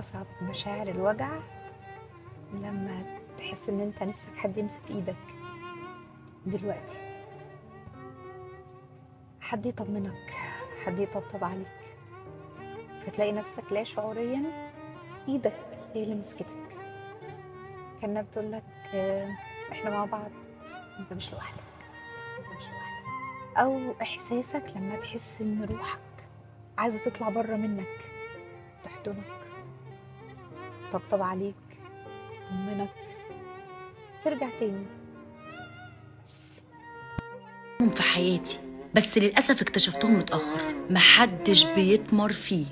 أصعب مشاعر الوجع لما تحس إن أنت نفسك حد يمسك إيدك دلوقتي، حد يطمنك، حد يطبطب عليك، فتلاقي نفسك لا شعوريا إيدك هي اللي مسكتك، كأنها بتقول لك إحنا مع بعض، أنت مش لوحدك، أنت مش لوحدك. أو إحساسك لما تحس إن روحك عايزة تطلع بره منك، تحضنك، تطبطب عليك، تطمنك، ترجع تاني. بس في حياتي، بس للأسف اكتشفتهم متأخر. محدش بيتمر فيه.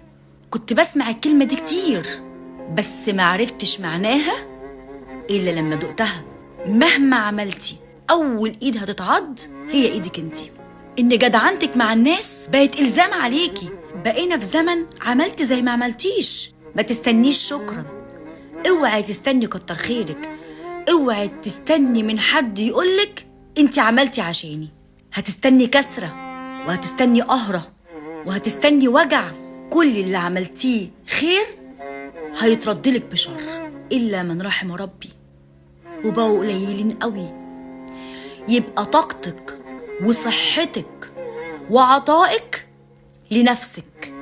كنت بسمع الكلمة دي كتير بس معرفتش معناها إلا لما دقتها. مهما عملتي أول إيد هتتعض هي إيدك انتي. إن جدعنتك مع الناس بقت إلزام عليكي. بقينا في زمن عملت زي ما عملتيش، ما تستنيش شكرا، اوعي تستني كتر خيرك، اوعي تستني من حد يقولك انت عملتي عشاني. هتستني كسرة، وهتستني قهرة، وهتستني وجع. كل اللي عملتيه خير هيتردلك بشر، إلا من رحم ربي، وبقوا قليلين قوي. يبقى طاقتك وصحتك وعطائك لنفسك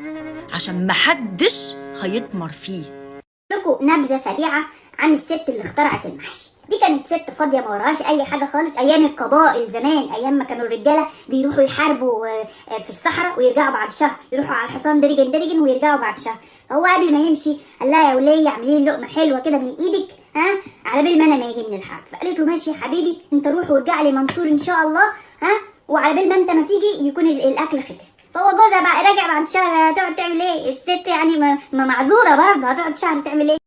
عشان محدش هيطمر فيه. لكم نبذة سريعة عن الست اللي اخترعت المحشي. دي كانت ست فاضية ما وراهاش أي حاجة خالص، أيام القبائل زمان، أيام ما كانوا الرجالة بيروحوا يحاربوا في الصحراء ويرجعوا بعد شهر، يروحوا على الحصان درجن درجن ويرجعوا بعد شهر. فهو قبل ما يمشي قال لها يا ولية اعملي لي لقمة حلوة كده من إيدك، ها، على بال ما أنا ما أجي من الحرب. فقالت له ماشي يا حبيبي، أنت روح وارجع لي منصور إن شاء الله، ها، وعلى بال ما أنت ما تيجي يكون الأكل خلص. فهو جوزها بقى راجع بعد شهر، هتقعد تعمل ايه الست يعني؟ ما معذوره برضه، هتقعد شهر تعمل ايه؟